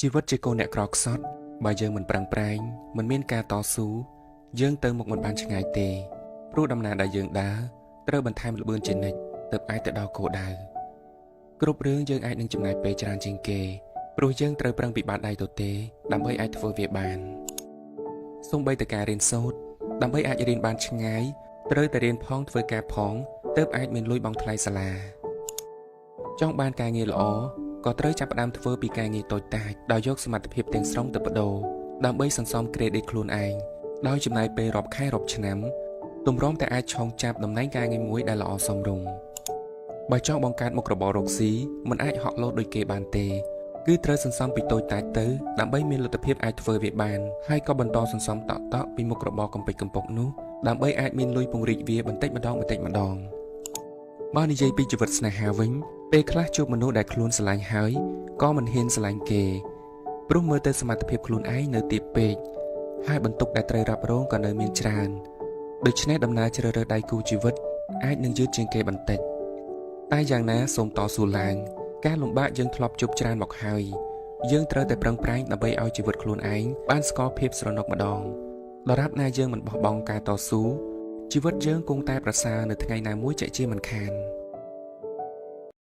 ជីវិតជាកូនអ្នកក្រខ្សត់បើយើងមិនប្រឹងប្រែងមិនមានការតស៊ូយើងទៅមុខមិនបានឆ្ងាយទេព្រោះដំណើរដែលយើងដើរត្រូវបន្ថែមល្បឿនជានិច្ចទើបអាចទៅដល់គោលដៅគ្រប់រឿងយើងអាចនឹងចំណាយពេលច្រើនជាងគេព្រោះយើងត្រូវប្រឹងពីបាតដៃទទេដើម្បីអាចធ្វើវាបានសូម្បីតែការរៀនសូត្រដើម្បីអាចរៀនបានឆ្ងាយត្រូវតែរៀនផងធ្វើការផងទើបអាចមានលុយបង់ថ្លៃសាលាចង់បានការងារល្អក៏ត្រូវចាប់ផ្ដើមធ្វើពីការងារតូចតាចដោយយកសមត្ថភាពទាំងស្រុងទៅប្ដូរដើម្បីសន្សំក្រេឌីតខ្លួនឯងដោយចំណាយពេលរាប់ខែរាប់ឆ្នាំទម្រាំតែអាចឆោងចាប់តំណែងការងារមួយដែលល្អសមរម្យបើចង់បង្កើតមុខរបររកស៊ីមិនអាចហក់លោតដូចគេបានទេគឺត្រូវសន្សំពីតូចតាចទៅដើម្បីមានលទ្ធភាពអាចធ្វើវាបានហើយក៏បន្តសន្សំតក់ៗពីមុខរបរកំពេចកំពុកនោះដើម្បីអាចមានលុយពង្រីកវាបន្តិចម្ដងបន្តិចម្ដងបើនិយាយពីជីវិតស្នេហាវិញពេលខ្លះជួបមនុស្សដែលខ្លួនស្រឡាញ់ហើយក៏មិនហ៊ានស្រឡាញ់គេព្រោះមើលទៅសមត្ថភាពខ្លួនឯងនៅទាបពេកហើយបន្ទុកដែលត្រូវរ៉ាប់រងក៏នៅមានច្រើនដូច្នេះដំណើរជ្រើសរើសដៃគូជីវិតអាចនឹងយឺតជាងគេបន្តិចតែយ៉ាងណាសូមតស៊ូឡើងការលំបាកយើងធ្លាប់ជួបច្រើនមកហើយយើងត្រូវតែប្រឹងប្រែងដើម្បីឲ្យជីវិតខ្លួនឯងបានស្គាល់ភាពស្រណុកម្ដងដរាបណាយើងមិនបោះបង់ការតស៊ូជីវិតយើងគង់តែប្រសើរនៅថ្ងៃណាមួយជាក់ជាមិនខាន។